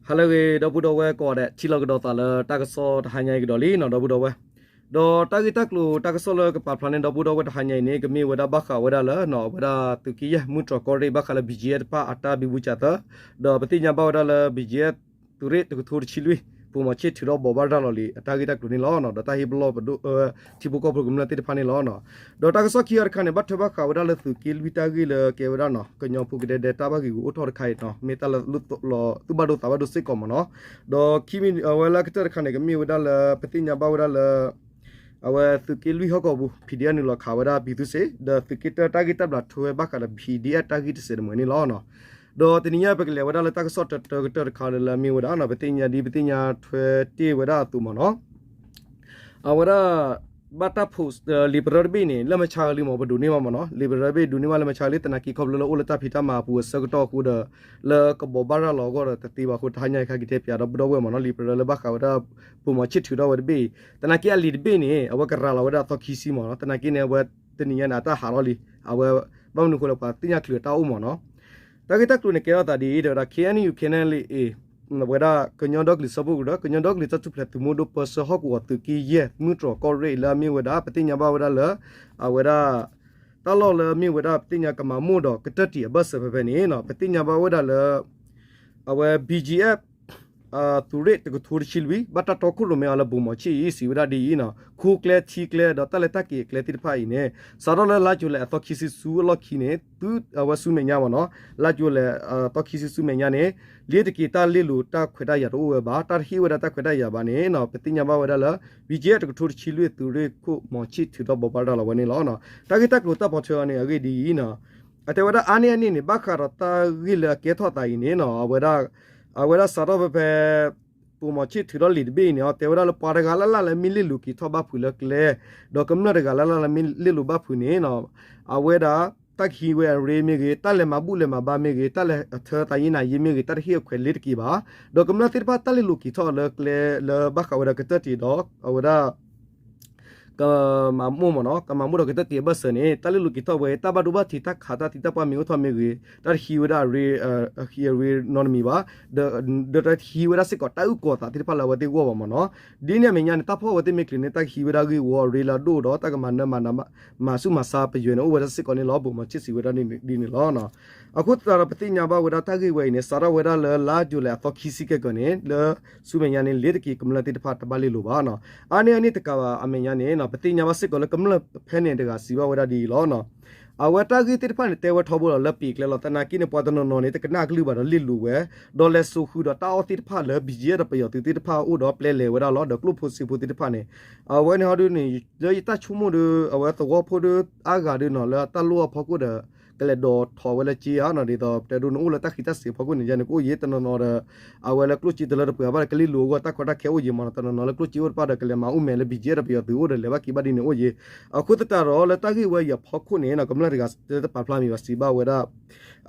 ဟါလၢအဂ့ၤ ဒီပုၢ်ဒီဝဲၢ်ကိးဂၤဒဲး, ထံၣ်လိာ်ကဒီးသးလၢတၢ်ကစီၣ်တဟါညါအံၤကဒီးလံနီၤ ဒီပုၢ်ဒီဝဲၢ်, ဒီးတၢ်ဂ့ၢ်တၢ်ကျိၤတၢ်ကစီၣ်လၢကပာ်ဖျါန့ၢ်ဒီပုၢ်ဒီဝဲၢ်တဟါညါအံၤန့ၣ် ကမ့ၢ်ဝဲဒၣ်ဘၣ်ဃးဝဲဒၣ်လၢ အဝဲဒၣ်သုးက့ယဲၢ်မုၢ်တြီၤကီၢ်ရ့ၣ် ဘၣ်ဃးလၢ ဘံၣ်ကၠံၣ်အဲၣ် တဖၣ်အတၢ်ဘံဘူစးသၢ, ဒီးပသ့ၣ်ညါဘၣ်ဝဲဒၣ်လၢ ဘံၣ်ကၠံၣ်အဲၣ် သုးရ့ၣ်တကထိတဆံလွံၢ် ပိာ်မီၤဆ့ၣ်ထုးထီၣ်ဘိးဘၣ်ရၤလီၤလံ အတၢ်ဂ့ၢ်တၢ်ကျိၤန့ၣ်လီၤ. ဒီးတၢ်ဟ့ၣ်ပလီၢ်ပဒိၣ် ထံဖိကီၢ်ဖိကမျၢၢ်သ့ၣ်တဖၣ်န့ၣ်လီၤ. ဒီးတၢ်ကစီၣ်ခံဂၤတခါန့ၣ် ဘၣ်ထွဲဘၣ်ဃးဝဲဒၣ်လၢသုးက့လွံၢ်တၢ်ဂ့ၢ်လၢကဲဝဲဒၣ်နီၤ ကညီဖိကဒဲဒဲတၢ်ဘၣ်ဂံာ်ဂူာ်အိၣ်ထီၣ်တခါအံၤနီၤ မ့ၢ်တၢ်လၢ သူၣ်ဘၣ်ဒိသးဘၣ်ဒိစ့ၢ်ကီးမ့ၢ်နီၤ, ဒီးခံမံၤအဝဲလၢကတၢၢ်တခါန့ၣ် ကမ့ၢ်ဝဲဒၣ်လၢ ပသ့ၣ်ညါဘၣ်ဝဲဒၣ်လၢ အဝဲသုးက့လွံၢ်ဟီၣ်ကဝီၤပူၤ ဖံးဒံၣ်အါ နုာ်လီၤခးဝဲဒၣ်ပံၤသူစ့ ဒီးသုးက့တၢတၢ်ဂ့ၢ်တၢ်ဘျးထွဲဘၣ်ဃးဒီး ဖံးဒံၣ်အါ တၢ်ဂ့ၢ်တစဲးတမှဲၤန့ၣ်လီၤ. ဒီးတနံၤညါပကလဲၤဝဲဒၣ်လၢတၢ်ကစီၣ်တၢတၢကတၢၢ်တခါလၢ လၢအမ့ၢ်ဝဲဒၣ်နီၤ ပသ့ၣ်ညါဒ်ပသ့ၣ်ညါထွဲတ့ၢ်ဝဲဒၣ်အသိးမ့ၢ်နီၤ အဝဲဒၣ် ဘၣ်တၢ် post လံာ်ပရၢတဘ့ၣ်န့ၣ် လၢမဆါလံမ့ၢ် ပဒိးန့ၢ်ဘၣ်မ့ၢ်နီၤ လံာ်ပရၢတဘ့ၣ်ဒိးန့ၢ်ဘၣ်လၢမဆါလံ သနာ်က့ခီဖျိလၢအိၣ်လၢတၢ်ဖံးတၢ်မၤအပူၤအဆၢကတီၢ်အဃိဒီး လၢကဘိးဘၣ်ရၤလီၤအဂီၢ်ဒီးတသ့ဘၣ်အဃိ တဟါညါအံၤခဲက့ၤတဲပၠးဒီပုၢ်ဒီဝဲၢ်မ့ၢ်နီၤ လံာ်ပရၢလၢဘၣ်ဃးဝဲဒၣ် ပိာ်မီၤဆ့ၣ်ထုးထီၣ်ဝဲတဘ့ၣ်အံၤ သနာ်က့အလံာ်တဘ့ၣ်န့ၣ် အဝဲကရၤလီၤဝဲဒၣ်အသီခံဆံမ့ၢ်နီၤ သနာ်က့န့ၣ် အဝဲတနံၤညါန့ၣ် အတၢ်ဟးထီၣ်လံ အဝဲ ဘၣ်မနုၤအဃိလဲၣ် ပှၤသ့ၣ်ညါချုးအတၢ်အိၣ်မ့ၢ်နီၤ တၢ်ဂ့ၢ်တၢ်ကျိၤန့ၣ် ကဲထီၣ်သးဒ်အံၤ တဲဝဲဒၣ် KNU KNLA ဝဲဒၣ်ကညီဒီကလုာ်စၢဖှိၣ်ကရၢ ကညီဒီကလုာ်တၢ်ထူၣ်ဖျဲးသုးမုၢ်ဒိၣ်ပၢဆှၢဟီၣ်ကဝီၤသုးက့ယဲၢ် မုၢ်တြီၤကီၢ်ရ့ၣ်လၢအမ့ၢ်ဝဲဒၣ် ပသ့ၣ်ညါဘၣ်ဝဲဒၣ်လၢ အဝဲဒၣ် တၢ်လီၢ်လၢအမ့ၢ်ဝဲဒၣ် ပသ့ၣ်ညါကမၤမိၢ်ဒီးကတၢၢ်တံၢ်အဘၢၣ်စၢၤဖဲဖဲန့ၣ် ပသ့ၣ်ညါဘၣ်ဝဲဒၣ်လၢ အဝဲ ဘံၣ်ကၠံၣ်အဲၣ် သုးရ့ၣ်တကထိတဆံလွံၢ် ဘၣ်တၢ်တီခိၣ်ရိၣ်မဲအီၤလၢပိာ်မီၤဆ့ၣ်အံၤ စံးဝဲဒၣ်ဒ်အံၤနီၤ ခူကျဲထံကျဲဒီးတၢ်လဲၤတၢ်က့ၤအကျဲသ့ၣ်တဖၣ်အံၤန့ၣ် စးထီၣ်လၢလါယူၤလံအသီခံဆံဆူအလီၢ်ခံန့ၣ် သု အဝဲဆူမဲာ်ညါမ့ၢ်နီၤ လါယူၤလံအသီခံဆံဆူမဲာ်ညါန့ၣ် လ့ၤတက့ၤတၢ်လ့လိာ်တၢ်ခွဲးတၢ်ယာ်တအိၣ်ဝဲဘၣ် တၢ်တဟ့ၣ်ဝဲဒၣ်တၢ်ခွဲးတၢ်ယာ်ဘၣ်န့ၣ် ပသ့ၣ်ညါဘၣ်ဝဲဒၣ်လၢ ဘံၣ်ကၠံၣ်အဲၣ် တကထိတဆံလွံၢ် သုးရ့ၣ်ခိၣ်မီၤဆ့ၣ်ထုးထီၣ်ဘိးဘၣ်ရၤလီၤဝဲန့ၣ်လီၤ. တၢ်ဂ့ၢ်တၢ်ကျိၤတၢ်ပိာ်ထွဲအီၤန့ၣ် အဂ့ၢ်ဒ်အံၤနီၤ အတဲဝဲဒၣ်အါန့ၢ်အန့ၣ်န့ၣ် ဘၣ်ဃးဒီးတၢ်ဂ့ၢ်လၢအကဲထီၣ်သးအံၤန့ၣ်နီၤ အဝဲဒၣ် အဝဲဒၣ်စးထီၣ်ဖဲဖဲ ပိာ်မီၤဆ့ၣ်ထုးထီၣ်လံာ်တဘ့ၣ်အံၤန့ၣ် တဲဝဲဒၣ်လၢပှၤတဂၤလၢ်လၢ်လၢမ့ၢ်လ့လိာ်က့ၤထီၣ်ဘၣ်ဖုးလၢကျဲ ဒီးကမျၢၢ်တဂၤလၢ်လၢ်လၢမ့ၢ်လ့လိာ်ဘၣ်ဖုးန့ၣ်နီၤ အဝဲဒၣ် တၢ်ကဟံးဝဲအရ့မ့ၢ်ဂ့ၤ တၢ်လဲၤမၤဘူၣ်လဲၤမၤဘါမ့ၢ်ဂ့ၤ တၢ်လဲၤအထၢသးယ့နၤယ့မ့ၢ်ဂ့ၤ တၢ်တဟ့ၣ်အခွဲးလ့ၤတက့ၤဘၣ် ဒီးကမျၢၢ်သ့ၣ်တဖၣ်တၢ်လ့လိာ်က့ၤထီၣ်လၢကျဲလၢဘၣ်ဃးဝဲဒၣ်ကတၢၢ်တံၢ်ဒီး အဝဲဒၣ် ကမၤမိၢ်မ့ၢ်နီၤ ကမၤမိၢ်ဒီးကတၢၢ်တံၢ်အဘၢၣ်စၢၤန့ၣ် တၢ်လ့လိာ်က့ၤထီၣ်ဝဲ တၢ်ဘၣ်ဒိဘၣ်ထံး တၢ်ခးတၢ်သံတၢ်ပှၢ်မ့ၢ်အိၣ်ထီၣ်မ့ၢ်ဂ့ၤ တၢ်တဟံးဝဲဒၣ်အရ့ အဟံးအရ့နီတမံၤဘၣ် ဒီးတဟံးဝဲဒၣ်စ့ၢ်ကီးတၢ်အုၣ်ကီၤသးသ့ၣ်တဖၣ်လၢအဝဲသ့ၣ်ဂီၢ်ဘၣ်မ့ၢ်နီၤ ဒ်န့ၣ်အမဲာ်ညါန့ၣ် တၢ်ဖီၣ်ဝဲသ့ၣ်မ့ၢ်ချုးန့ၣ် တၢ်ကဟံးဝဲဒၣ်ဂ့ၢ်ဝီအရ့လၢအဒိၣ်ဒီး တၢ်ကမၤနၢၤမၤနး မၤဆူၣ်မၤဆါပယွဲန့ၣ် အိၣ်ဝဲဒၣ်စ့ၢ်ကီးန့ၣ်လီၤ ပိာ်မီၤဆ့ၣ်စံးဝဲဒၣ်ဒ်န့ၣ်လီၤ. အဃိသတးဒီးပသ့ၣ်ညါဘၣ်ဝဲဒၣ်တၢ်ဂ့ၢ်ဝဲအံၤန့ၣ် စးထီၣ်ဝဲဒၣ်လၢလါယူၤလံအသီခံဆံကဲကီးန့ၣ် လၢဆူမဲာ်ညါန့ၣ် လ့ၤတက့ၤကမျၢၢ်သ့ၣ်တဖၣ်တဘၣ်လ့လိာ်ဘၣ်နီၤ အါန့ၢ်အန့ၣ်တကးဘၣ်အမဲာ်ညါန့ၣ် ပသ့ၣ်ညါဘၣ်စ့ၢ်ကီးလၢကမျၢၢ်ဖဲန့ၣ်တဂၤစံးဘၣ်ဝဲဒၣ်ဒ်အံၤလီၤ အဝဲတၢ်ဂ့ၢ်သ့ၣ်တဖၣ်န့ၣ် တဲဝဲထီဘိလီၤလၢပံာ်ကျဲလီၤ သနာ်က့န့ၣ် ပှၤတနီၤနီၤန့ၣ် တကနၣ်အကလုၢ်ဘၣ်ဒီးလ့လိာ်ဝဲ ဒီးလဲၤစိာ်ဃုာ်ဒီးတၢ်အီၣ်သ့ၣ်တဖၣ်လၢ ဘံၣ်ကၠံၣ်အဲၣ် ဒီးပယီၤသုးသ့ၣ်တဖၣ်အိၣ်ဒီးပျဲလဲၤဝဲဒၣ်လီၤ ဒီးကျိၣ်ဖိစ့ဖိသ့ၣ်တဖၣ်န့ၣ် အဝဲန့ၣ်ဟီဒုန့ၣ် လၢယတၢ်ဆိကမိၣ်ဒီး အဝဲသဝီဖိဒီးအါဂၤဒီးနီၤ လၢတၢ်လိၣ်အဖီခိၣ်ဒီး ကလဲၤဒိးထီၣ်ဝဲလၢကၠ့ဧါနီၤ ဒ်သိးပတဲဒိးန့ၣ်အိၣ်လၢတၢ်ဃံးတၢ်စ့ၤအဖီခိၣ်န့ၣ် ယဲန့ၣ်ကအိၣ်ယံၤ တနီၤနီၤဒီး အဝဲလၢကျိၣ်စ့တလၢတပှဲၤဘၣ်ဒီး ကလ့လိာ်အဂီၢ် တၢ်ကီတၢ်ခဲအိၣ်ယံၤမ့ၢ်နီၤ တနီၤနီၤလၢကျိၣ်စ့အိၣ်တဖၣ်ဒီး ကလဲၤမၤအူမဲာ်လၢ ဘံၣ်ကၠံၣ်အဲၣ် ဒီးပယီၤသုးအိၣ်ဒီး လဲၤဘၣ်က့ၤဘၣ်ဒ်န့ၣ်အိၣ်ယံၤ အဃိသတးဒီး လၢတၢ်ဂ့ၢ်ဝဲအံၤအဖီခိၣ်န့ၣ်နီၤ ကမျၢၢ်တဂၤတပာ်ဖျါမံၤဘၣ်စံးဘၣ်ဝဲဒၣ်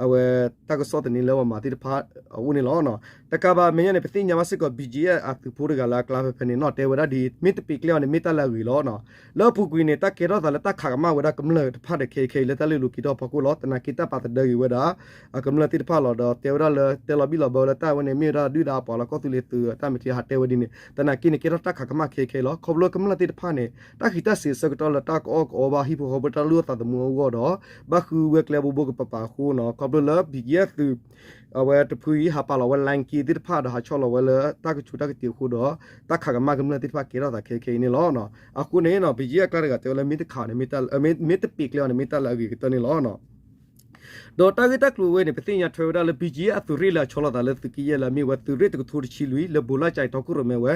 အဝဲတၢ်ကစီၣ်သန့လၢပှၤမၤသ့ၣ်တဖၣ်အအိၣ်န့ၣ်လီၤ. တကးဘၣ်မဲာ်ညါန့ၣ် ပသ့ၣ်ညါဘၣ်စ့ၢ်ကီး ဘံၣ်ကၠံၣ်အဲၣ် အသုးဖိတဂၤလၢအကျါဖဲဖဲန့ၣ်နီၤ တဲဝဲဒၣ်ဒ် မ့ၢ်တပံာ်ကျဲအီၤန့ၣ် မ့ၢ်တၢ်လၢအဂ့ၤလီၤ. လၢအပူၤကွံာ်န့ၣ် တၢ်ကဲထီၣ်သးလၢတၢ်ခးကမၣ်ဝဲဒၣ်ကမျၢၢ်တဖၣ်ဒီး ခဲအံၤခဲအံၤလၢတၢ်လ့လိာ်က့ၤထီၣ်အဖီခိၣ်လီၤ. သနာ်က့တၢ်ပာ်သဒၢဂ့ၤဝဲဒၣ် အကမျၢၢ်သ့ၣ်တဖၣ်လီၤ. ဒီးတဲဝဲဒၣ်လၢတဲလီၤဘံၣ်လီၤဘၢလၢတၢ်ဝဲန့ၣ် မ့ၢ်ဝဲဒၣ်ဒုၣ်ဒါအပှၤလီၤ ကီၢ်သူလ့ၤသုးအတၢ်မဲာ်ထံဟးတဲဝဲဒ်န့ၣ် သနာ်က့န့ၣ် ကဲထီၣ်တၢ်ခးကမၣ်ခဲအံၤခဲအံၤလီၤ. ခီဖျိကမျၢၢ်သ့ၣ်တဖၣ်န့ၣ် တၢ်ဃံးတၢ်စ့ၤအဆၢကတီၢ်လၢတၢ်ကအီၣ်ကအီဘၣ်ဟံၣ်ဖိဃီဖိတၢ်လိၣ်သးသမူအဂီၢ်ဒီး ဘၣ်ဃုဝဲကျဲဘိဘိကပၤပၤအဃိနီၤ ခီဖျိလၢ ဘံၣ်ကၠံၣ်အဲၣ် သုး အဝဲတဖုအံၤ ဟးပာ်လီၤဝဲ လၣ်က့သ့ၣ်တဖၣ်ဒီး ဟးဆီလီၤဝဲလၢတၢ်ကဆူးတၢ်ကတ့ၤအဃိဒီး တၢ်ခးကမၣ်ကမျၢၢ်သ့ၣ်တဖၣ်ကဲထီၣ်သးခဲအံၤခဲအံၤန့ၣ်လီၤ. အဃိန့ၣ်နီၤ ဘံၣ်ကၠံၣ်အဲၣ်အကျါတဂၤတဲဝဲလၢ မ့ၢ်တခးန့ၣ် မ့ၢ်တပံာ်ကျဲအီၤန့ၣ် မ့ၢ်တၢ်လၢအဂ့ၤကတၢၢ်န့ၣ်လီၤ. ဒီးတၢ်ဂ့ၢ်တၢ်ကျိၤဝဲန့ၣ် ပသ့ၣ်ညါထွဲဝဲဒၣ်လၢ ဘံၣ်ကၠံၣ်အဲၣ် အသုးရ့ၣ်လၢအဆီလီၤသးလၢသုးက့ယဲၢ်လၢအမ့ၢ်ဝဲ သုးရ့ၣ်တကထိတဆံလွံၢ် လၢဘိးလၢ်ကၠဲးတီခိၣ်ရိၣ်မဲဝဲ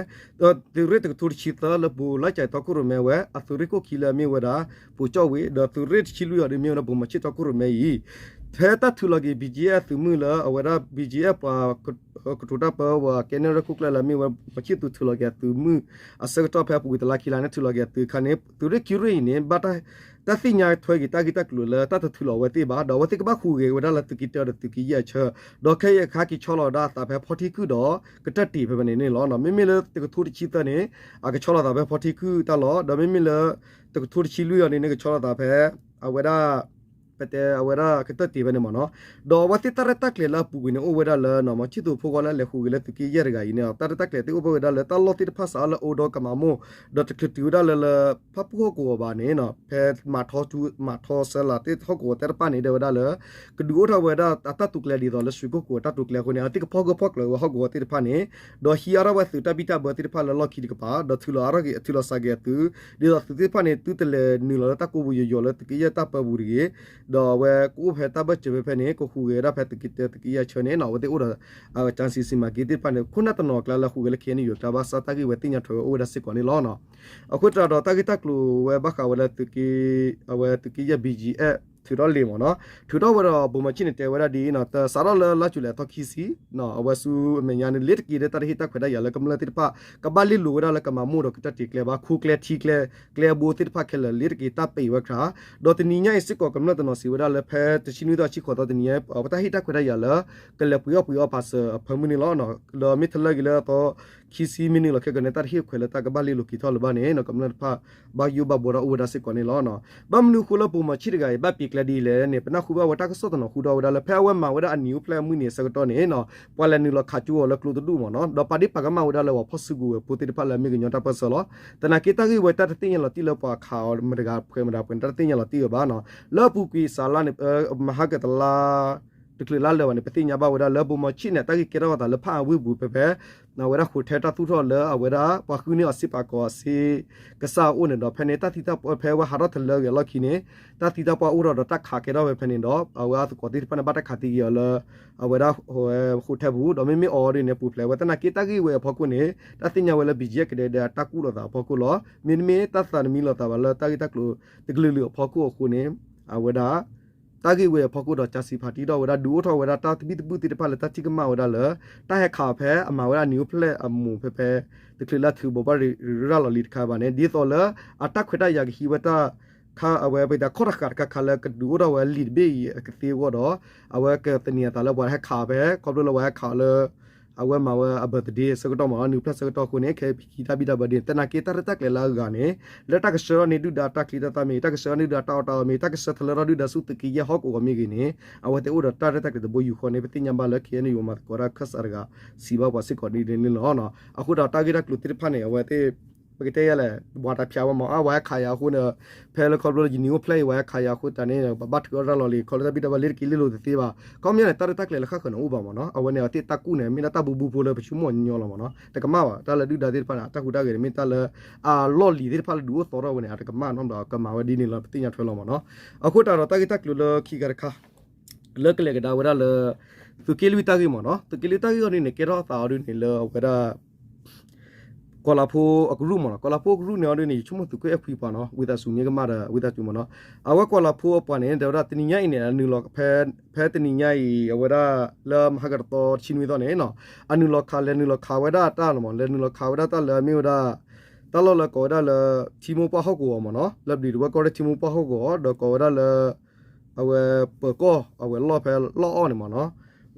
သုးရ့ၣ်တကထိတဆံသၢ လၢဘိးလၢ်ကၠဲးတီခိၣ်ရိၣ်မဲဝဲ အသုးရ့ၣ်ခိၣ်ခံလၢအမ့ၢ်ဝဲဒၣ် ပိာ်ကၠီၣ်ဝ့ၢ် ဒီးသုးရ့ၣ်တဆံလွံၢ်အံၤဒီးမ့ၢ်ဝဲဒၣ် ပိာ်မီၤဆ့ၣ်တီခိၣ်ရိၣ်မဲအံၤ ဖဲတၢ်ထုးလီၤက့ၤ ဘံၣ်ကၠံၣ်အဲၣ် သုးမုၢ်လၢအဝဲဒၣ် ဘံၣ်ကၠံၣ်အဲၣ် ပှၤ ကတိၤတၢ်ပၢဝဲ ကဲန့ၢ်ရဲၣ်ခိၣ်ကျၢၢ်လၢအမ့ၢ်ဝဲ မီၤဆံၣ်သူးထုးလီၤက့ၤအသုးမုၢ် အဆၢကတီၢ်ဖဲအပူၤကွံာ်တလါခံလါန့ၣ် ထုးလီၤက့ၤအသုးအခါန့ၣ် သုးရ့ၣ်ခံရ့ၣ်အံၤန့ၣ် ဘၣ်တၢ် တၢ်သ့ၣ်ညါထွဲက့ၤတၢ်ဂ့ၢ်တၢ်ကျိၤလၢတၢ်တထုးလီၤဝဲသ့ၣ်ဘၣ် ဒီးအဝဲသ့ၣ်ကဘၣ်ဟူးဂဲၤဝဲဒၣ်လၢသုးက့တၢဒီးသုးက့ယဲၢ်အဆၢ ဒီးခဲအံၤအခါက့ၤဆီလီၤဝဲဒၣ်အသးဖဲဖီထံခုၣ်ဒီး ကတၢၢ်တံၢ်ဖဲဖဲန့ၣ်န့ၣ်လီၤ. မ့မ့ၢ်လၢတကထိတဆံသၢန့ၣ် အကဆီလီၤသးဖဲဖီထံခုၣ်တၢ်လီၢ် ဒီးမ့မ့ၢ်လၢ တကထိတဆံလွံၢ်အံၤန့ၣ် ကဆီလီၤသးဖဲ အဝဲဒၣ် တဲအဝဲဒၣ်ကတၢၢ်တ့ၢ်ဖဲန့ၣ်မ့ၢ်နီၤ. ဒီးအဝဲသ့ၣ်တၢ်ရဲၣ်တၢ်ကျဲၤလၢအပူၤကွံာ်န့ၣ် အိၣ်ဝဲဒၣ်လၢ မီၤဆံၣ်သူးဖိဃီလၢအလဲၤဟူးဂဲၤလၢသုးက့ယဲၢ်တဂၤအံၤန့ၣ် တၢ်ရဲၣ်တၢ်ကျဲၤသ့ၣ်အိၣ်ဖဲဝဲဒၣ်လၢတၢ်လီၢ်သ့ၣ်တဖၣ်စးထီၣ်လၢအိၣ်ဒီးကမၤမိၢ် ဒီးတချုးတုၤဝဲဒၣ်လၢ လၢဖၣ်ပူၣ်ဟီၣ်ကဝီၤဘၣ်န့ၣ် ဖဲမၤထီ မၤထီစဲလးသ့ၣ်ဟီၣ်ကဝီၤသ့ၣ်တဖၣ်န့ၣ် တဲဝဲဒၣ်လၢ ကဒုးအိၣ်ထီၣ်ဝဲဒၣ်အတၢ်တိာ်ကျဲၤဒ်သိးလၢ ရွှေကုက္ကို အတၢ်တိာ်ကျဲၤအဃိန့ၣ် အဝဲသ့ၣ်ကဖီၣ်ဂၢၢ်ဖီၣ်ကျၢၤဝဲဟီၣ်ကဝီၤသ့ၣ်တဖၣ်န့ၣ် ဒီးဟံးအါထီၣ်ဝဲသုးတၢ်ဘံၣ်တၢ်ဘၢသ့ၣ်တဖၣ်လၢလီၢ်ခံတကပၤ ဒီးထုးလီၤအါထီၣ်က့ၤ ထုးလီၤစးက့ၤအသုး ဒ်သိးသုးသ့ၣ်တဖၣ်န့ၣ် သုတလဲၤနုာ်လီၤလၢတၢ်ကိးပူၤယိာ်ယိာ်လၢသုးက့ယဲၢ်တၢ်ပၢပူၤတဂ့ၤ ဒီးအဝဲကအိၣ်ဖဲတၢ်ဘၢၣ်စၢၤဖဲဖဲန့ၣ် ကဟူးဂဲၤဝဲဒၣ်ဖဲသုးက့တၢ သုးက့ယဲၢ်ဆၢန့ၣ်နီၤ အဝဲသ့ၣ်အိၣ်ဒီး ကၠၣ်စံးစံးမၤက့သ့ၣ်တဖၣ်န့ၣ် ခိၣ်နၢ်တနီၤအကျါလၢဟူးဂဲၤလၢ ခ့ၣ်အဲၣ်ယူၣ် အကျါဘၣ်ဆၣ်တၢ်ဂ့ၢ်ဝဲသ့ၣ်ညါထွဲဝဲအိၣ်ဝဲဒၣ်စ့ၢ်ကီးန့ၣ်လီၤ. အဃိသတးဒီးတၢ်ဂ့ၢ်တၢ်ကျိၤဝဲဘၣ်ဃးဝဲလၢ အဝဲသုးက့ယဲၢ် ဘီၣ်ကၠံၣ်အဲၣ် ထုးထီၣ်လံာ်မ့ၢ်နီၤ ထုးထီၣ်ဝဲဒီး ဗိုလ်မှူးချစ်န့ၣ် တဲဝဲဒၣ်ဒ်အံၤနီၤ စးထီၣ်လၢလါယူၤလံအသီခံဆံ အဝဲဆူအမဲာ်ညါန့ၣ် လ့ၤတက့ၤဒီးတၢ်တဟ့ၣ်တၢ်ခွဲးတၢ်ယာ်လၢကမျၢၢ်သ့ၣ်တဖၣ် ကဘၣ်လ့ၢ်လိၤဝဲဒၣ်လၢကမၤမိၢ်ဒီးကတၢၢ်တ့ၢ်ကျဲဘၣ် ခိကျဲထံကျဲ ကျဲအဘိသ့ၣ်တဖၣ်ခဲလၢာ် လ့ၤတက့ၤတၢ်ပံးဝဲခြး ဒီးတနံၤညါအံၤစ့ၢ်ကီး ကမျၢၢ်တနီၤစံးဝဲဒၣ်လၢဖဲတဆံနွံသီ တဆံဃိးသီတနံၤညါ အဝဲတၢ်ဟ့ၣ်တၢ်ခွဲးတၢ်ယာ်လၢ ကလဲၤပှ့ၤအီၣ်ပှ့ၤအီပာ်စၢၤအဖၢမုၢ်န့ၣ်လီၤ. ဒီးမ့ၢ်ထီၣ်လၢက့ၤလၢအသီခံဆံမံးနံးလီၤခဲကနံၣ် တၢ်တဟ့ၣ်ခွဲးလၢတၢ်ကဘၣ်လ့ၢ်လိၤက့ၤထီၣ်လၢၤဘၣ်န့ၣ် ကမျၢၢ်တဖၣ် ဘၣ်ယိၣ်ဘၣ်ဘှီဒီးအိၣ်ဝဲဒၣ်စ့ၢ်ကီးန့ၣ်လီၤ. ဘၣ်မနုၤအဃိလၢ ဗိုလ်မှူးချစ် တဂၤအံၤ ဘၣ်ပံးကျဲဒ်လဲၣ်န့ၣ် ပနၢ်ဟူဘၣ်ဝဲတၢ်ကစီၣ်တနီၤဟူထီၣ်ဝဲဒၣ်လၢ ဖဲအဝဲမၤဝဲဒၣ်အနံၤအိၣ်ဖျဲၣ်အမုၢ်နံၤအဆၢကတီၢ်န့ၣ် ပှၤလဲၤနုာ်လီၤခးကၠိအီၤလၢကျိတဒူၣ်မ့ၢ်နီၤ ဒီးပာ်ဒ့ၣ်ပာ်ကမၣ်ဝဲဒၣ်လၢပှၤဖီၣ်စုကဝဲၤဖိသ့ၣ်တဖၣ်လၢအမ့ၢ်ကညီတၢ်ပၢၢ်ဆၢလီၤ. သနာ်က့တၢ်ဂ့ၢ်ဝဲတၢ်တသ့ၣ်ညါလီၤတံၢ်လၢပှၤခးအီၤမတဂၤဖှဲးမတဂၤဖှဲးန့ၣ် တၢ်တသ့ၣ်ညါလီၤတံၢ်ဝဲဘၣ်နီၤ လၢအပူၤကွံာ်စးလါန့ၣ် မဟါကတလါ တချုးလါလၢာ်ဘၣ်န့ၣ် ပသ့ၣ်ညါဘၣ်ဝဲဒၣ်လၢ ဗိုလ်မှူးချစ်န့ၣ် တၢ်ဂ့ၢ်ကဲထီၣ်အသးလၢဖးအဝ့ၢ်ပူၤဖဲဖဲ အဝဲဒၣ် hotel တၢ်သူၣ်ထီၣ်လၢအဝဲဒၣ် ပှၤဃုန့ၢ်အီၤစ့ပာ်ကီၤအစ့ကစၢ်အအိၣ်န့ၣ်ဒီး ဖဲန့ၣ်တၢ်သံတၢ်ပှၢ်ဖဲအဝဲဟးထီၣ်တလၢဂ့ၤအလီၢ်ခံန့ၣ် တၢ်သံတၢ်ပှၢ်အိၣ်ထီၣ်ဒီးတၢ်ခးကဲထီၣ်ဝဲဖဲန့ၣ်ဒီး အဝဲအသကိးသ့ၣ်တဖၣ်န့ၣ် ဘၣ်တၢ်ခးသံက့ၤအီၤလၢ အဝဲဒၣ် hotel ပူၤ ဒီးမ့မ့ၢ်အီၤဒ်န့ၣ် ပူၤဖျဲးဝဲသနာ်က့တၢ်ဂ့ၢ်ဝဲအဖီခိၣ်န့ၣ် တၢ်သ့ၣ်ညါဝဲလၢ ဘီၣ်ကၠံၣ်အဲၣ် ကဒဲကဒဲအတၢ်ကူၣ်လိာ်သးအဖီခိၣ်လီၤ. မ့တမ့ၢ်တၢ်သးတမံလိာ်သးဘၣ်လၢတၢ်ဂ့ၢ်တၢ်ကျိၤတကလုာ်လုာ်အဖီခိၣ်အဃိန့ၣ် အဝဲဒၣ် တၢ်ဂ့ၢ်ဝဲအဖီခိၣ်ဒီး ကၠၣ်စံးဖးတံၢ်ထီၣ်ဝဲဒၣ် ဒုးအိၣ်ထီၣ်ဝဲဒၣ်တၢ်သဘံၣ်သဘုၣ်သ့ၣ်တဖၣ်လၢတၢ်ထံၣ်ကမၣ်ဝဲဒၣ်လၢ တၢ်ဟဲခးအီၤဖဲအမၤဝဲဒၣ်နံၤအိၣ်ဖျဲၣ်အမိၢ်ဖဲဖဲ တချုးလၢအထုးဘိးဘၣ်ရံးရၤလီၤလံတခါဘၣ်န့ၣ် ဒ်သိးလၢ အတၢ်ခွဲးတၢ်ယာ်ကဟံးဝဲတၢ် ခါအဝဲပတၢ်ခီၣ်တဃာ်တခါခါလၢကဒုးအိၣ်ထီၣ်ဝဲလံာ်တဘ့ၣ်အံၤအကသ့အဂီၢ်ဒီး အဝဲကသန့ၤအသးလၢပှၤဟဲခးအီၤဖဲ ခီဖျိလၢပှၤဟဲခးအီၤလၢ အဝဲမၤဝဲအ birthday ဆၢကတီၢ်မ့ၢ်နီၤ နံၤအိၣ်ဖျဲၣ်ဆၢကတီၢ်အဃိန့ၣ် ခဲအံၤပဟံးတၢ်ဘံၣ်တၢ်ဘၢဒ်န့ၣ် သနာ်က့တၢ်ရဲၣ်တၢ်ကျဲၤလၢအဂၤန့ၣ် လၢတၢ်ကဆှၢထီၣ်န့ၢ်ဒုၣ်ဒါတၢ်ချံတၢ်သၣ်မ့ၢ် တၢ်ကဆှၢထီၣ်န့ၢ်ဒုၣ်ဒါတၢ်အီၣ်တၢ်အီမ့ၢ် တၢ်ကဆှၢထၢၣ်ဒုၣ်ဒါဆူသုးက့ယဲၢ်ဟီၣ်ကဝီၤမ့ၢ်ဂ့ၤန့ၣ် အဝဲသ့ၣ်အိၣ်ဒီးတၢ်ရဲၣ်တၢ်ကျဲၤတဘိယူၢ်ဃီန့ၣ် ပသ့ၣ်ညါဘၣ်လၢ ခ့ၣ်အဲၣ်ယူၢ် မၤသကိးတၢ်ခၢၣ်စးတဂၤ စံးဘၣ်ပှၤစ့ၢ်ကီးဒ်န့ၣ်လီၤ. အဃိဒီးတၢ်ဂ့ၢ်တၢ်ကျိၤသ့ၣ်တဖၣ်န့ၣ် အဝဲသ့ၣ် ပကတဲယဲလဲၣ် ပှၤတဖျါဝဲမ့ၢ် အါ ပှၤဟဲခးယၤအဃိန့ၣ် ဖဲလၢခီဖျိလၢယနံၤအိၣ်ဖျဲၣ်အံၤ ပှၤဟဲခးယၤအဃိသတးန့ၣ် ပဘၣ်ထုးအီၣ်ရၤလီၤလံ ခီဖျိတၢ်ဘံၣ်တၢ်ဘၢလ့ၤတက့ၤလ့လိာ်တသ့ဘၣ် ခီပညီန့ၣ် တၢ်ရဲၣ်တၢ်ကျဲၤလၢဃၣ်ဃၢၤန့ၣ်အိၣ်ဘၣ်မ့ၢ်နီၤ အဝဲန့ၣ်အဝဲသ့ၣ်တၢ်ကူၣ်န့ၣ် မ့ၢ်ဒၣ်တၢ်ဘူးဘူးဖိလၢပဆိကမိၣ်ညီညီလီၤမ့ၢ်နီၤ တကမၣ်ဘၣ် တၢ်လၢဒုၣ်ဒါသ့ၣ်တဖၣ်န့ၣ် အတၢ်ဟူးတၢ်ဂဲၤန့ၣ် မ့ၢ်တၢ်လၢ အလီၢ်လံၤသ့ၣ်တဖၣ်လၢဒုးအိၣ်သီထီၣ်ဝဲန့ၣ် အတကမၣ်နီတဘျီ ကမၤဝဲဒ်န့ၣ်လီၤ ပသ့ၣ်ညါထွဲလီၤမ့ၢ်နီၤ အဃိသတးဒီးတၢ်ဂ့ၢ်တၢ်ကျိၤလၢခံခါတခါ လၢကလဲၤကဒါဝဲဒၣ်လၢ သုးက့လွံၢ်တၢ်ဂ့ၢ်မ့ၢ်နီၤ သုးက့လွံၢ်တၢ်ဂ့ၢ်အီၤဒ်န့ၣ် ကဲထီၣ်အသးအီၤဒ်န့ၣ်လၢအဝဲဒၣ် ကီၤလၤဖိအကရူၢ်မ့ၢ်နီၤ ကီၤလၤဖိအကရူၢ်န့ၣ်အီၤဒ်န့ၣ် ယဆိကမိၣ်သုးခိၣ်အဲၣ်ခွံပှၤနီၤ ဝံသးစူၤမ့ၢ်ကမၣ်ဒီး ဝံသးစူၤမ့ၢ်နီၤ အဝဲကီၤလၤဖိအပှၤန့ၣ် တဲဝဲဒၣ်တနံၤညါအံၤန့ၣ် နုာ်လီၤ ဖဲတနံၤညါအံၤ အဝဲဒၣ်လၢမဟါကတသီတဆံနွံသီန့ၣ်နီၤ အနုာ်လီၤခး လဲၤနုာ်လီၤခးဝဲဒၣ်တၢ်လီၤမ့ၢ် လဲၤနုာ်လီၤခးဝဲဒၣ်တၢ်လၢအမ့ၢ်ဝဲဒၣ် တၢ်လီၢ်လၢကိးဝဲဒၣ်လၢ ထံမိၢ်ပှၢ်ဟီၣ်ကဝီၤမ့ၢ်နီၤ လၢဘျံးတဝဲၢ်ကီၢ်ရ့ၣ်ထံမိၢ်ပှၢ်ဟီၣ်ကဝီၤ ဒီးကိးဝဲဒၣ်လၢ အဝဲပၢၤကီၢ် အဝဲလီၢ်ဖဲလီၢ်အီၣ်န့ၣ်မ့ၢ်နီၤ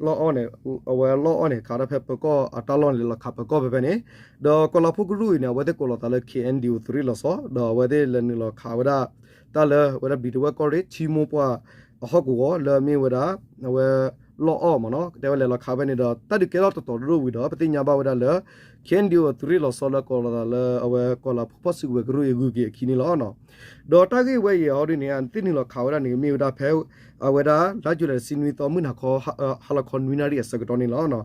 လီၢ်အီၣ်န့ၣ် အဝဲလီၢ်အီၣ်န့ၣ် ခးဒၣ်ဖဲပၢၤကီၢ်အတၢ်လီၢ်န့ၣ် လဲၤလီၤခးပၢၤကီၢ်ဖဲဖဲန့ၣ် ဒီးကီၤလၤဖိကရူၢ်အံၤန့ၣ် အဝဲသ့ၣ်ကိးလီၤသးလၢ ခ့ၣ်အဲၣ်ယူၣ် သုးရ့ၣ်လီၤဆီ ဒီးအဝဲသ့ၣ်လဲၤနုာ်လီၤခးဝဲဒၣ် တၢ်လၢဝဲဒၣ်ဘျံးတဝဲၢ်ကီၢ်ရ့ၣ် ထံမိၢ်ပှၢ်အဟီၣ်ကဝီၤလၢအမ့ၢ်ဝဲဒၣ် အဝဲလီၢ်အီၣ်မ့ၢ်နီၤ ကတဲဝဲလဲၤလီၤခးဖဲန့ၣ်ဒီး တၢ်ဒုးကဲထီၣ်တတီၤတရိၣ်ဝံၤဒီး ပသ့ၣ်ညါဘၣ်ဝဲဒၣ်လၢ ခ့ၣ်အဲၣ်ယူၣ် သုးရ့ၣ်လီၤဆီလၢကိးလီၤသးလၢ အဝဲကီၤလၤဖိဖီၣ်စုကဝဲၤကရူၢ်အံၤဂုၤက့ၤအခံန့ၣ်လီၤ. ဒီးတၢ်ဂ့ၢ်ဝဲအံၤအီၤဒ်န့ၣ် သ့ၣ်နုာ်လီၤခးဝဲဒၣ်န့ၣ်မ့ၢ်ဝဲဒၣ်ဖဲ အဝဲဒၣ်လါယူၤလံတဆံနွံသီ မုၢ်နၤခီ ဟါလီၤခီနွံနၣ်ရံၣ်အဆၢကတီၢ်န့ၣ်လီၤ.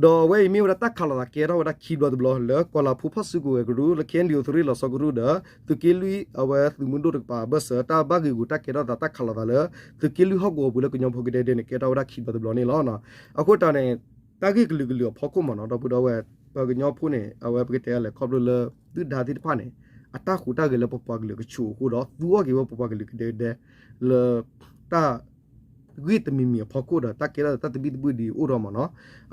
ဒီးအဝဲအံၤမ့ၢ်ဝဲဒၣ်တၢ်ခးလိာ်သးကဲထီၣ်ဝဲဒၣ်ခံဘျီတဘျီလၢ ကီၤလၤဖိဖီၣ်စုကဝဲၤကရူၢ်လၢ ခ့ၣ်အဲၣ်ယူၣ် သုးရ့ၣ်လီၤဆီကရူၢ်ဒီး သုးက့လွံၢ်အဝဲသုးမုၢ်ဒိၣ်တကပၤအဘၢၣ်စၢၤ တၢ်ဘၣ်ဂ့ၤဂူာ်တၢ်ကဲထီၣ်သးတၢ်ခးလိာ်သးလၢ သုးက့လွံၢ်ဟီၣ်ကဝီၤပူၤလၢကညီဖိကဒဲကဒဲန့ၣ် ကဲထီၣ်ဝဲဒၣ်ခံဘျီတဘျီန့ၣ်လီၤ. အဃိတၢ်န့ၣ် တၢ်ဂ့ၢ်ကလုာ်ကလုာ်အဖီခိၣ်မ့ၢ်နီၤ ဒီပုၢ်ဒီဝဲၢ် ပှၤကညီဖိန့ၣ် အဝဲပကတဲလဲၣ် ခီဖျိလၢ ဒုၣ်ဒါသ့ၣ်တဖၣ်န့ၣ် အတၢ်ဟူးတၢ်ဂဲၤလၢပပှၤကလုာ်ကဆူးအဃိဒီး သူအီၣ်က့ၤဝဲပပှၤကလုာ်ကဒဲကဒဲ လၢ တၢ် ဂ့ၢ်တမံၤမံၤအဖီခိၣ်ဒီး တၢ်ကဲထီၣ်သးတၢ်သဘံၣ်သဘုၣ်ဒ်အအိၣ်ထီၣ်မ့ၢ်နီၤ.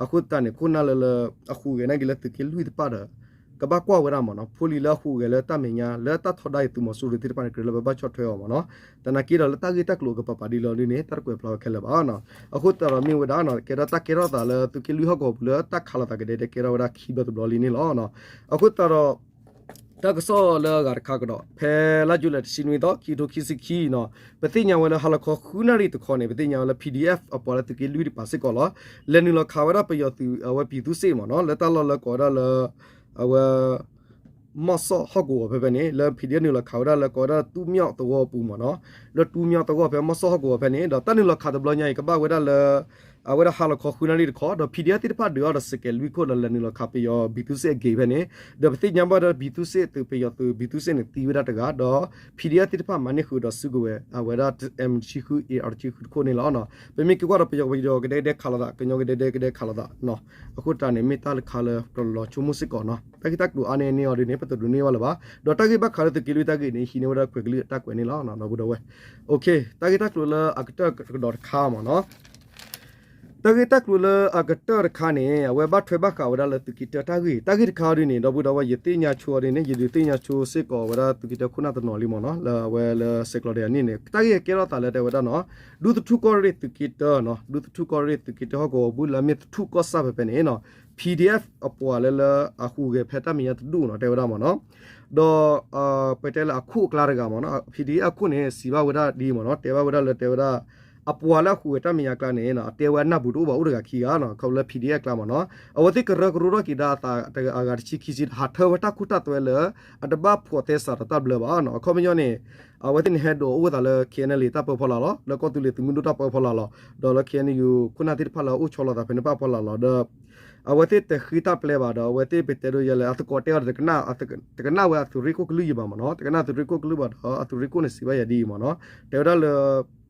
အဃိသတးန့ၣ် ခိၣ်နၢ်လၢလၢ အဟူးဂဲၤနာ်က့ၤလၢသုးက့လွံၢ်တဖၣ်ဒီး ကဘၣ်ကွၢ်ဝဲဒၣ်မ့ၢ်နီၤ ဖိလံၤလၢအဟူးဂဲၤလၢတၢ်မဲာ်ညါ လၢတၢ်ထီဒါအံၤသုးမီၤစိရိၤသ့ၣ်တဖၣ်န့ၣ် ကြၢးလၢပဘၣ်ဆီၣ်ထွဲအီၤမ့ၢ်နီၤ. သနာ်က့ဒီးလၢတၢ်ဂ့ၢ်တၢ်ကျိၤအကပၤပၤဒ်လဲၣ်ဒ်န့ၣ် တၢ်တကွဲးဖျါဝဲခဲလၢာ်ဘၣ်နီၤ. အဃိသတးဒီးမ့ၢ်ဝဲဒၣ်နီၤ ကဲထီၣ်တၢ်ကဲထီၣ်သးလၢသုးက့လွံၢ်ဟီၣ်ကဝီၤပူၤလၢတၢ်ခးလိာ်သးကဒဲကဒဲ ကဲထီၣ်ဝဲဒၣ်ခံဘျီတဘျီလံန့ၣ်လီၤ. အဃိသတးဒီး တၢ်ကစီၣ်လၢအဂၤတခါကဒီး ဖဲလါယူၤလံတဆံနွံသီ ခံကထိခံဆံခံနီၤ, ပသ့ၣ်ညါဝဲလၢဟါလီၤခီဃုနၣ်ရံၣ်တခီန့ၣ် ပသ့ၣ်ညါဝဲလၢ PDF အပှၤလၢသုးက့လွံၢ်တပၤစ့ၢ်ကီးလီၤ. လဲၤနုာ်လီၤခးဝဲဒၣ်ပယီၤသုး အဝဲပံၤသူစ့ၣ်မ့ၢ်နီၤ, လၢတၢ်လီၢ်လၢကိးဝဲဒၣ်လၢ အဝဲ မီၢ်စီၣ်ဟီၣ်ကဝီၤဖဲဖဲန့ၣ် လၢ PDF နုာ်လီၤခးဝဲဒၣ်လၢကိးဝဲဒၣ်တူၣ်မီၣ်သဝီပူၤမ့ၢ်နီၤ, လၢတူၣ်မီၣ်သဝီဖဲမီၢ်စီၣ်ဟီၣ်ကဝီၤဖဲန့ၣ် ဒီးတၢ်နုာ်လီၤခးတဘျီညါအံၤ ကဘၣ်ဝဲဒၣ်လၢ အဝဲဒၣ်ဟါလီၤခီဃုနၣ်ရံၣ်တခီ ဒီး PDF သ့ၣ်တဖၣ်ဒုးအီၤဒီးစဲးကဲးလွံၢ်ခိၣ်ဒီးလဲၤနုာ်လီၤခးပယီၤပံၤသူစ့ၣ်အဂ့ၤဖဲန့ၣ်, ဒီးပသ့ၣ်ညါဘၣ်ဒီးပံၤသူစ့ၣ်သုးပယီၤသုးပံၤသူစ့ၣ်န့ၣ်သံဝဲဒၣ်တဂၤ ဒီး PDF သ့ၣ်တဖၣ်မၤန့ၢ်ဃုာ်ဒီးစုကဝဲၤ အဝဲဒၣ် M တဆံဃု A R တဆံဃုတခိၣ်န့ၣ်လီၤ. ပမ့ၢ်က့ၤကွၢ်ဒီးပယီၤပယီၤကဒဲကဒဲခးလိာ်သး ကညီကဒဲကဒဲကဒဲခးလိာ်သးနီၤ, အဃိတၢ်န့ၣ် မ့ၢ်တၢ်တခါလၢကလီၤဆိကမိၣ်စ့ၢ်ကီးနီၤ, တၢ်ဂ့ၢ်တၢ်ကျိၤအါန့ၢ်န့ၢ်အီၤဒ်န့ၣ် ပတဒိးန့ၢ်ဘၣ်လၢၤဘၣ်, ဒီးတၢ်ဂ့ၢ်ဘၣ်ဃးလၢသုးက့လွံၢ်တၢ်ဂ့ၢ်န့ၣ် ဟံးန့ၢ်ဝဲဒၣ်ခွဲးကလုၢ်အတၢ်ကွဲးန့ၣ်လီၤ ဒီပုၢ်ဒီဝဲၢ်. တၢ်ဂ့ၢ်တၢ်ကျိၤလၢအကတၢၢ်ကဒီးတခါမ့ၢ်နီၤ, တၢ်ဂ့ၢ်တၢ်ကျိၤလၢအကတၢၢ်တခါန့ၣ် အဝဲဘၣ်ထွဲဘၣ်ဃးဝဲဒၣ်လၢသုးက့တၢတၢ်ဂ့ၢ်, တၢ်ဂ့ၢ်တခါအီၤဒ်န့ၣ် ဒီပုၢ်ဒီဝဲၢ် ယသ့ၣ်ညါဆိအီၤဒ်န့ၣ် ယဒုးသ့ၣ်ညါဆိစ့ၢ်ကီးဝဲဒၣ်သုးက့တၢခိၣ်နၢ်တနီၤလံမ့ၢ်နီၤ, လၢအဝဲလၢဆဲးကျိးဒီးအနံၣ်န့ၣ် တၢ်ဂ့ၢ်ကဲထီၣ်သးလၢတဲဝဲဒၣ်နီၤ, ဒူသထူၣ်ကီၢ်ရ့ၣ်သုးက့တၢနီၤ, ဒူသထူၣ်ကီၢ်ရ့ၣ်သုးက့တၢဟီၣ်ကဝီၤပူၤလၢအမ့ၢ်သထူၣ်ကီၢ်ဆၣ်ဖဲဖဲန့ၣ်နီၤ, PDF အပှၤလၢလၢအဟူးဂဲၤဖဲတၢ်မဲာ်ညါတဒူၣ်နီၤ တဲဝဲဒၣ်မ့ၢ်နီၤ, ဒီး ပတဲလၢအခိၣ်အကျါတဂၤမ့ၢ်နီၤ, PDF အခိၣ်န့ၣ် စံးဘၣ်ဝဲဒၣ်ဒ်မ့ၢ်နီၤ, တဲဘၣ်ဝဲဒၣ်လၢတဲဝဲဒၣ် အပှၤလၢအဟူးဂဲၤတၢ်မဲာ်ညါအကျါန့ၣ် အတဲဝဲအနၢ်ပူၤတအိၣ်ဘၣ် အိၣ်တဂၤခံဂၤနီၤ, ခီဖျိလၢ PDF အကျါမ့ၢ်နီၤ, အဝဲသ့ၣ်ကရၢကရိထီၣ်က့ၤဒၣ်အသးအဂၤတဆံခံဆံ ဟးထၢဝဲတၢ်ခိတၢ်သွဲလၢ အတဘၣ်ဖှီၣ်သဲစးဒီးတၢ်ဘျၢဘၣ်နီၤ, အခီပညီန့ၣ် အဝဲသ့ၣ်န့ၣ်ဟဲဒိးအိၣ်ဝဲသးလၢ KNLA တၢ်ပၢဖီလာ်လီၤ, လၢကီၢ်သူလ့ၤသုးမုၢ်ဒိၣ်တၢ်ပၢဖီလာ်လီၤ, ဒီးလၢ KNU ခိၣ်နၢ်သ့ၣ်တဖၣ်လၢအအိၣ်ဆီလီၤသးဖဲန့ၣ်တဖၣ်အဖီလာ်လီၤ, ဒီး အဝဲသ့ၣ်တဃ့တၢ်ပျဲဘၣ်ဒီး အဝဲသ့ၣ်ပတဲဒိယဲလဲၣ် အသကိးတဲအီၤဒီး တကနၣ်ဝဲအသုးရ့ၣ်ခိၣ်ကလုၢ်ယံၤဘၣ်မ့ၢ်နီၤ, တကနၣ်သုးရ့ၣ်ခိၣ်ကလုၢ်ဘၣ်ဒီး အသုးရ့ၣ်ခိၣ်န့ၣ်စံးဘၣ်ယၤဒ်အံၤမ့ၢ်နီၤ, တဲဝဲဒၣ်လၢ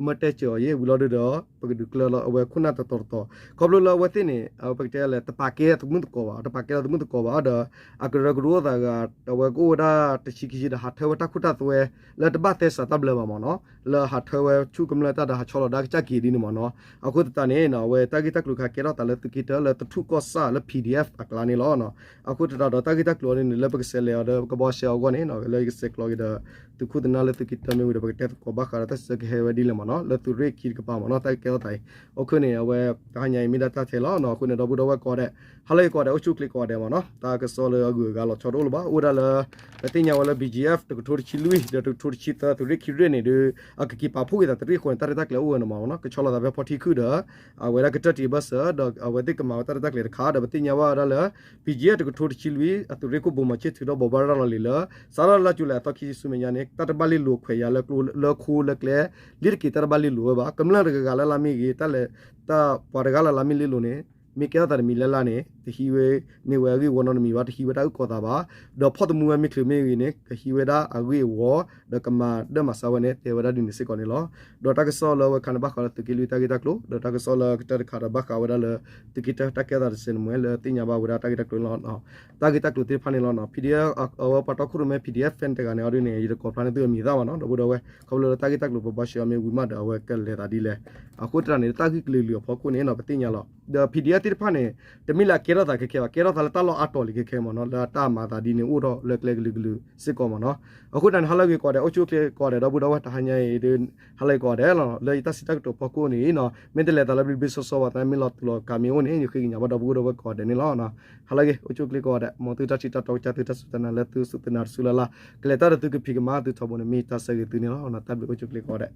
မၢတဲစၢၤအီၤယဲ ဝံၤလီၤဒုဒီး ပကဒုးကျၢၤလီၤအဝဲခိၣ်နၢ်တတီၤတတီၤ, ခီဖျိလၢအဝဲသ့ၣ်န့ၣ် ပကတဲလဲၣ် တပာ်ကဲသမုၢ်သကိးဘၣ်, တပာ်ကဲလီၤသမုၢ်သကိးဘၣ်ဒီး အကရၢကရိသးဂၤ အဝဲကအိၣ်ဝဲဒၣ်တဆံခံဆံဒီး ဟးထၢဝဲတၢ်ခိတၢ်သွဲ လၢတဘၣ်သဲစးတၢ်ဘျၢဘၣ်မ့ၢ်နီၤ, လၢဟးထၢဝဲဆူကမျၢၢ်တၢ်ဒီးဟးဆီလီၤဒါကစၢ်က့ၤဒ်န့ၣ်မ့ၢ်နီၤ, အဃိသတးန့ၣ် အဝဲတၢ်ဂ့ၢ်တၢ်ကျိၤခါကဲထီၣ်သးလၢသုးက့တၢလၢသထူၣ်ကီၢ်ဆၣ်လၢ PDF အကျါန့ၣ်လီၤ. အဃိသတးဒီးတၢ်ဂ့ၢ်တၢ်ကျိၤအီၤဒ်န့ၣ် လၢပကဆဲးလဲၤအီၤဒီး ပကဘှီရှဲအီၤအဂီၢ်န့ၣ် လၢယကဆဲးကျိးက့ၤဒီး သုးခိၣ်သုးနၢ်လၢသုးက့တၢမ့ၢ်ဝံၤဒီး ပကတဲသကိးဘၣ်ဃးဒီးတၢ်စံၣ်စိၤကဟဲဝဲဒ်လဲၣ်မ့ၢ်နီၤ, လၢသုးရ့ၣ်ခံတကပၤမ့ၢ်နီၤ, တၢ်ကဲထီၣ်သးအံၤ, အဃိန့ၣ် အဝဲ တဟါညါအံၤမ့ၢ်ဒၣ်တၢ်ထဲလီၤနီၤ, အဃိန့ၣ် ဒီပုၢ်ဒီဝဲၢ်ကိးဂၤဒဲး, ဟါလၢအဂ့ၤကိးဂၤဒဲး အိၣ်ဆူၣ်ချ့ကိးဂၤဒဲးမ့ၢ်နီၤ, တၢ်ကစီၣ်လၢအဂုၤအဂၤလီၤဆီတအိၣ်လၢၤဘၣ်, အိၣ်ဝဲဒၣ်လၢ ပသ့ၣ်ညါဝဲလၢ BGF တကထိတဆံလွံၢ် ဒီးတကထိတဆံသၢ သုးရ့ၣ်ခံရ့ၣ်န့ၣ်ဒီး အကက့ၤပာ်ဖှိၣ်က့ၤသးတရ့ၣ်အဃိန့ၣ် တၢ်ရဲၣ်တၢ်ကျဲၤအိၣ်ဝဲန့ၣ်မ့ၢ်နီၤ, ကဆီလီၤသးဖဲဖီထံခုၣ်ဒီး အဝဲဒၣ်ကတၢၢ်တ့ၢ်ဘၢၣ်စၢၤ ဒီးအဝဲသ့ၣ်ကမၤဝဲတၢ်ရဲၣ်တၢ်ကျဲၤတခါ ဒီးပသ့ၣ်ညါဘၣ်ဝဲဒၣ်လၢ BGF တကထိတဆံလွံၢ် အသုးရ့ၣ်ခိၣ်ဘိးမီၤဆ့ၣ်ထုးထီၣ်ဘိးဘၣ်ရၤလီၤလံာ်လၢ စးထီၣ်လါယူၤလံအသီခံဆံဆူမဲာ်ညါန့ၣ် တၢ်တဘၣ်လ့လိာ်ခွဲးယာ်လၢခိလၢကျဲ လ့တက့ၤတၢ်တဘၣ်လ့လိာ်ဝဲဘၣ်, ကမျၢၢ်တဂၤဂၤလၢ်လၢ်မ့ၢ်ဂ့ၤ, တၢ်လဲၤ တၢ်ပှၤတဂၤလၢ်လၢ်မ့ၢ်လ့လိာ်န့ၣ် မ့ၢ်ကဲထီၣ်သးတမံၤလၢ်လၢ်န့ၣ် တဟံးဝဲန့ၢ်ဝဲအဂ့ၢ်ဝီနီတမံၤဘၣ်, တဟံးဝဲတၢ်အုၣ်ကီၤသးဘၣ်, ဒီးဖီၣ်သမူဝဲမ့ၢ်ချုးမ့ၢ်ဂ့ၤန့ၣ် ကဟံးဝဲဒၣ်အဂ့ၢ်အဝီ ဒီးကမၤဒၢမၤဆါဝဲန့ၣ် တဲဝဲဒၣ်ဒ်န့ၣ်စ့ၢ်ကီးန့ၣ်လီၤ. ဒီးတၢ်ကစီၣ်လၢအဝဲခါန့ၣ်ဘၣ်ဃးလၢသုးက့လွံၢ်တၢ်ဂ့ၢ်တၢ်ကျိၤ, ဒီးတၢ်ကစီၣ်လၢကတၢၢ်တခါဒီးဘၣ်ဃးဝဲဒၣ်လၢ သုးက့တၢ်တၢ်ကဲထီၣ်သးတစဲးန့ၣ်မ့ၢ်လၢသ့ၣ်ညါဘၣ်ဝဲဒၣ်တၢ်ဂ့ၢ်တၢ်ကျိၤန့ၣ်လီၤ. တၢ်ဂ့ၢ်တၢ်ကျိၤသ့ၣ်တဖၣ်န့ၣ်လီၤ. PDF အဝဲပှၤတီခိၣ်ရိၣ်မဲ PDF fan တဂၤန့ၣ်အီၤဒ်န့ၣ် ယတကိးဖျါန့ၢ်သုအမံၤသၣ်ဘၣ်နီၤ, ဒီပုၢ်ဒီဝဲၢ် ခီဖျိလၢတၢ်ဂ့ၢ်တၢ်ကျိၤပဘှါရှဲအီၤမ့ၢ်ဝံၤမးဒီး အဝဲကလဲၤသးဒ်လဲၣ်. အဃိသတးန့ၣ် တၢ်ဂ့ၢ်ကလုာ်ကလုာ်အဖီခိၣ်န့ၣ်နီၤ ပသ့ၣ်ညါလီၤ. ဒီး PDF သ့ၣ်တဖၣ်န့ၣ် တမ့ၢ်လၢအကဲထီၣ်သးခဲခဲဘၣ်, ကဲထီၣ်သးလၢတၢ်လီၢ်အါတီၤလံခဲခဲမ့ၢ်နီၤ, လၢတၢ်မၤသးဒ်န့ၣ်အိၣ်ထီၣ်လၢကျဲကလုာ်ကလုာ်စ့ၢ်ကီးမ့ၢ်နီၤ. အဃိသတးန့ၣ် ဟါလၢအဂ့ၤကိးဂၤဒဲး အိၣ်ဆူၣ်အိၣ်ချ့ကိးဂၤဒဲး ဒီပုၢ်ဒီဝဲၢ် တဟါညါအံၤဒ် ဟါလၢအဂ့ၤကိးဂၤဒဲးလီၤ. လၢယတၢ်စံးတၢ်ကတိၤဖီခိၣ်န့ၣ်နီၤ မ့ၢ်တလဲၤသးလၢဘျ့ဘျ့ဆှီဆှီဘၣ်သး မ့ၢ်လီၤတူာ်လီၤကာ်မ့ၢ်အိၣ်န့ၣ် ယဃ့ကညးဘၣ်ဒီပုၢ်ဒီဝဲၢ်ကိးဂၤဒဲးန့ၣ်လီၤ. ဟါလၢအဂ့ၤ အိၣ်ဆူၣ်အိၣ်ချ့ကိးဂၤဒဲး မ်သုတၢ်ထံၣ်တၢ်တီကစၢ်သုတၢ်စူၢ်တၢ်နာ်လၢသုစူၢ်သုနာ်တစူၢ်လၢ်လၢ် ကလဲၤတၢ်ဒီးသုကဖံးကမၤသုထီဘိန့ၣ် မ့ၢ်တၢ်ဆၢဂ့ၤသုန့ၣ်လီၤ. တၢ်ဘျုးအိၣ်ဆူၣ်အိၣ်ချ့ကိးဂၤဒဲး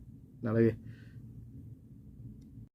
နၤလၢအဂ့ၤ.